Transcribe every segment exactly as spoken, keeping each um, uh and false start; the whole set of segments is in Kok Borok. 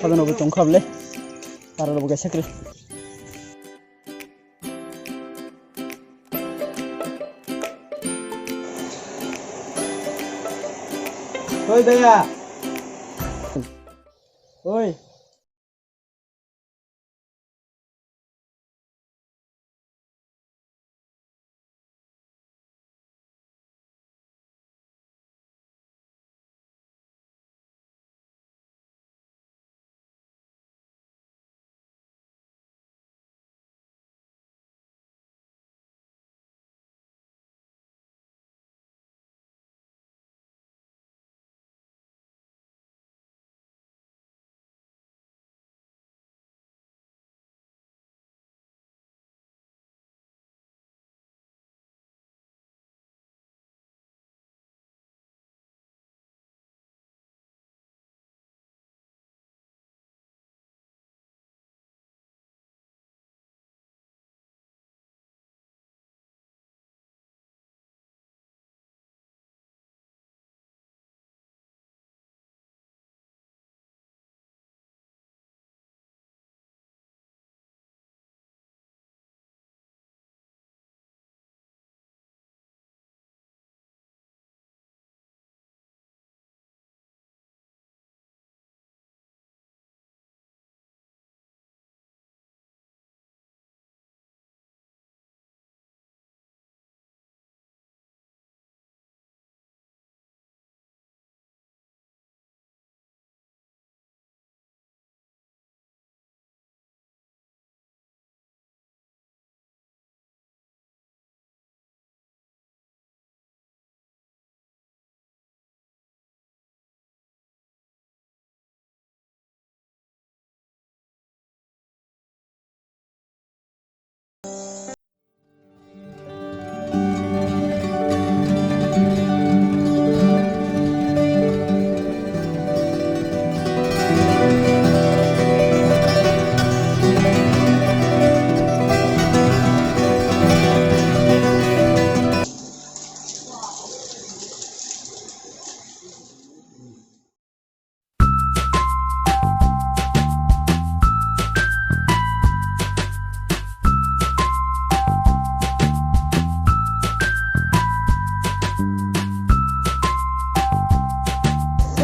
Sagan obo tongkha bole. Tara robo kaisa kre. Oi, daya. Oi.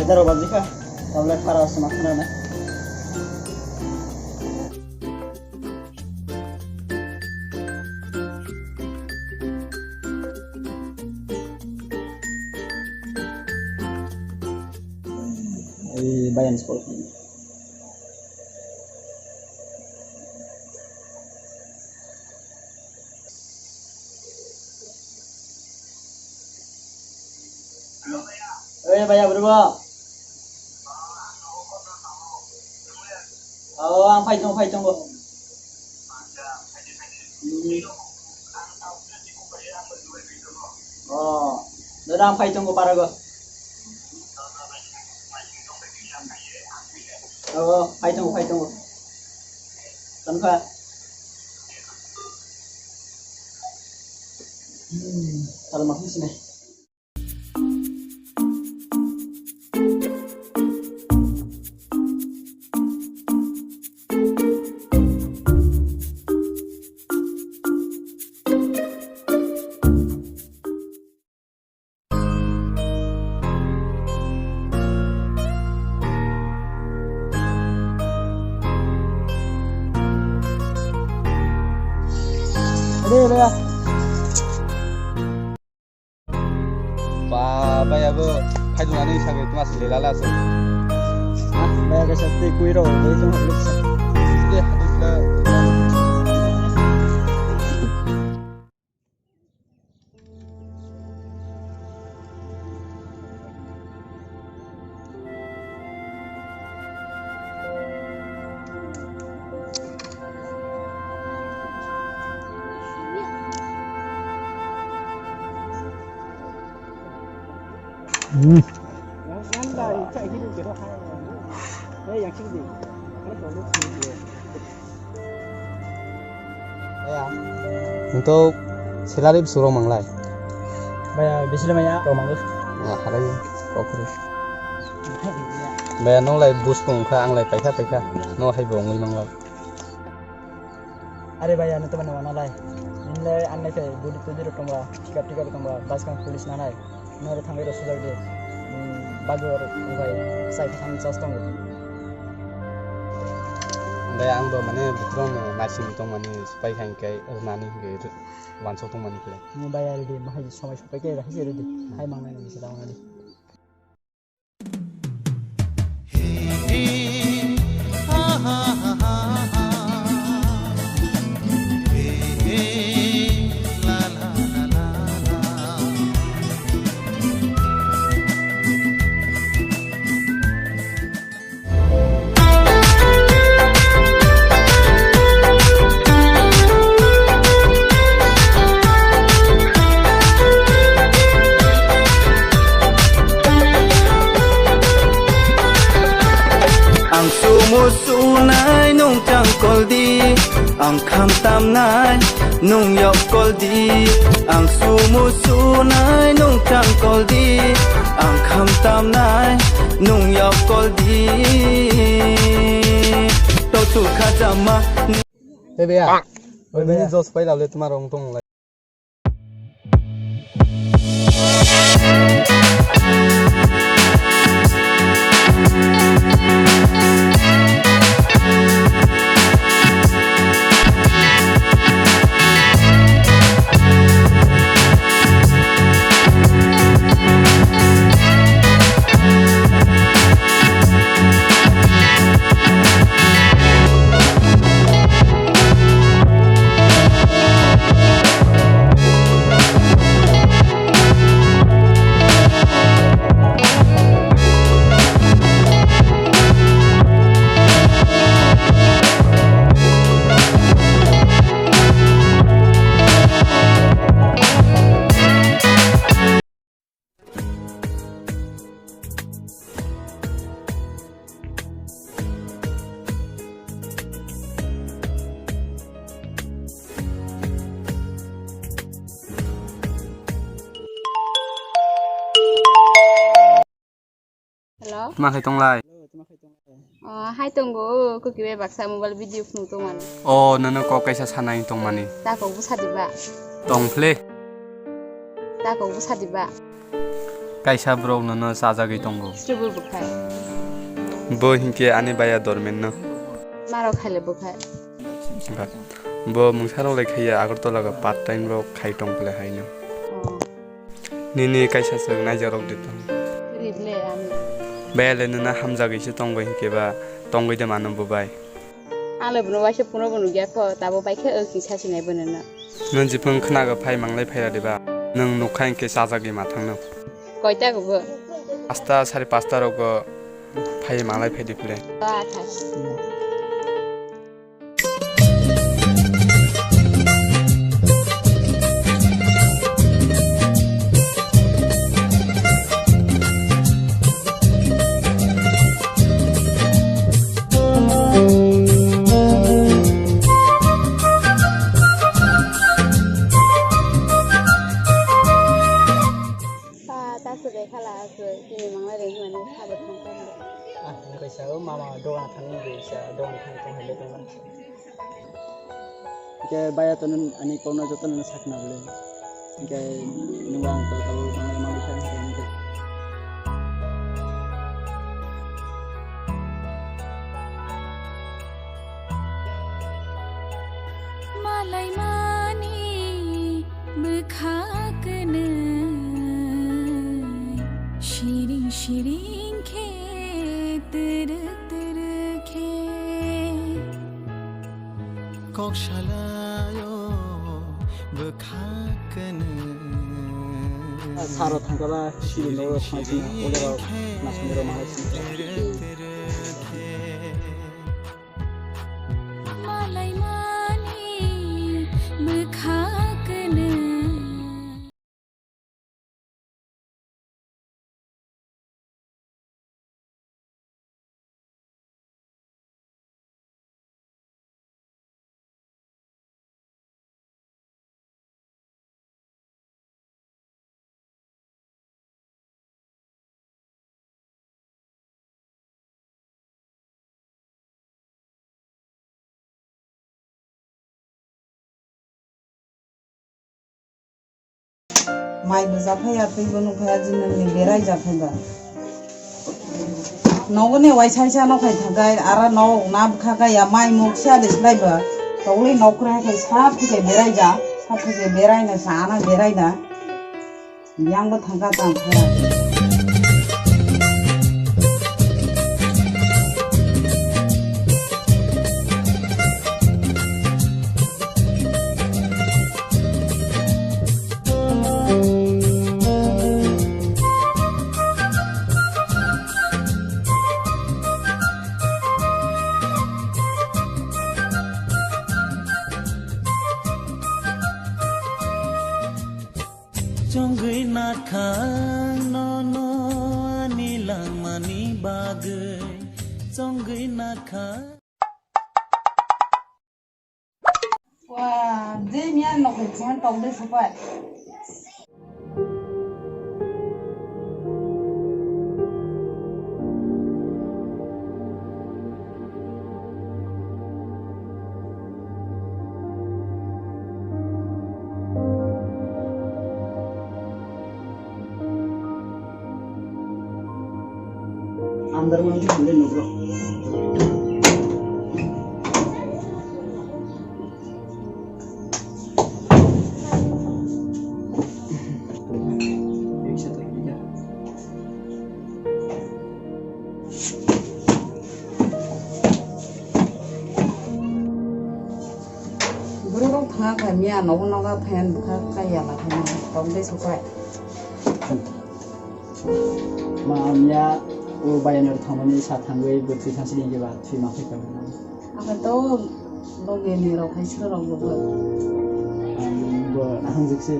Egaroh baji kha, tablet para se ma khna na. Ei, bayang sekolah. Oi, baya, bro. Oh, ang phai tongo, phai tongo. Hmm. Oh, dada, ang phai tongo, parago. Oh, phai tongo, phai tongo. Tongkha. Hmm, kalau mau sini. Ade, ade. Ba, baya bo, phaidung ani sagwi tuma sile lala se. Ah, baya kaisa tei kui rok, tei tuma sile. Tei haduk le. Hmm. Baya, nung to salary bwswk rok manglai? Baya, bisi le maya, rok manglai. Ah, halai, kok kwrwi. Baya, nonglai buskung wngkha, anglai paikha paikha, no haibo wngwi manglak. Are baya, ano tongmani wanalai. Nini lai annai khe budi tudi rok tongba, pickup ticket rok tongba, bus kang police nanai. Noro thangwi rw sujak di. Hmm, bagwi rw bai sai thang chas tongo. Bai ang bo mane butrom naising tongmani, supai kha hingke rwnani hingke wansok tongmani kle. Ni bai ari di, bahai somai supai khe bahai se rw di. Hai mangnai nang se dawnai di. Ang sumu sunai nung changkol di, ang kham tamnai nung yokkol di. Ang sumu sunai nung changkol di, ang kham tamnai nung yokkol di. Totu khajama. Ebe ya. Oi, bini jos pai lale, tomar rong tong lai. Hello. Tma khai tonglai? Oh, hai tongo, kuki bai baksa mobile video phunuk tongmani. Oh, nono kok kaisa sanai tongmani. Ta kok bwsa diba? Tong phle. Ta kok bwsa diba? Kaisa borok nono chajagwi tongo. Sri bo bwkhai. Bo hinkhe ani baya dormen no. Maro khaile bwkhai. Bo mungsa rok lai khaiya Agartala ga part time rok khai tong phle haino. Oh. Nini kaisa swk naijarok de tong. Rible ani. Baya le nuna hamjagwi se tongbai hinkhe ba tongwi de mano bo bai. Ang le bono waisa puno bo nukya kho, tabo bai khe o kisa sinai bono no. Nwng jiphung khwnago phai manglai phaira diba? Nwng nukha hinkhe chajagwi mathangno. Koita go bo? Pasta, sari pasta rogo phai manglai phaidi phle. Ba thai. Ba, ta swk khala swk, chini manglai rwngmani sabo thang tong. Ah, wngkha sa o mama dogan thangwi sa dogan thang tong hai le tong. Hingke baya to nung ani kokno joto no sakna bole. Hingke nung ang to tabuk manglai manglai kha hingke. Malai mani bwkha kwnwi siring siring khe twrwk twrwk khe. Kok salayo bwkha kwnwi. Saro thangkala siri nogo thangchina olero nasani ro mangai sini. Malai mani bwkha kwnwi. Mai bo japhai ya, twi bo nukha ya, jini ni berai japhai ba. Nogo ni waisa waisa no khai thakai, ara no na bwkha kai ya, mai muk sia de slai ba. Togli nok kre khai sap thike berai ja, sap thike berai na sa ana berai da. Yang bo thangka tang thaya. Chongwi nakhang nono ani langmani bagwi. Chongwi nakhang. Wah, je miyan nok hai chungan tong de supai. Andar mani bole nugro. Borok thangka kha miya nogo nogo phayan bwkha kaiya la phano tong de sukai. Ma miya o bayani rok thangmani sa thangwi bwtwi thangsi ni ba thwi ma phai kha. Aka to loge ni rok hai sero rok bo. Bo ahang jik se.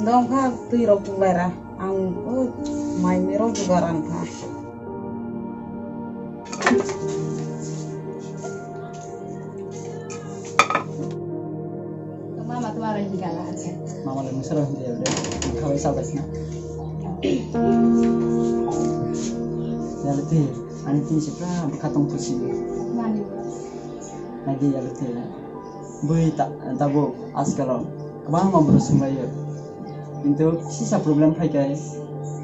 Dong kha twi rok bulai ra. Ang o mai mero jugar ang kha. Mama tuara hingala ase. Mama le musara hindi ya de. Kawai sa basna. Ya le ti, ani ti sipra bwkha tong thusi. Mani. Nagi ya le ti. Bui ta, tabuk ajkalo kwbangma borok swnglaio. Kintu kisa problem phaikai,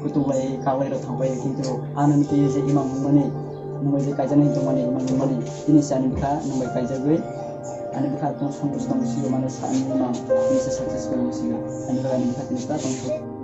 kutuk bai kaklai rok thangbai, kintu ano nukliyo je imang wngmani, nwng bai je kaijaknai tongmani, imang wngmani, tini se ani bwkha nwng bai kaijakgwi, ani bwkha tong santosh tong sio mano sa ani imang, tini se successful wng sio, ani bwkha ani bwkha tini ta tong sio.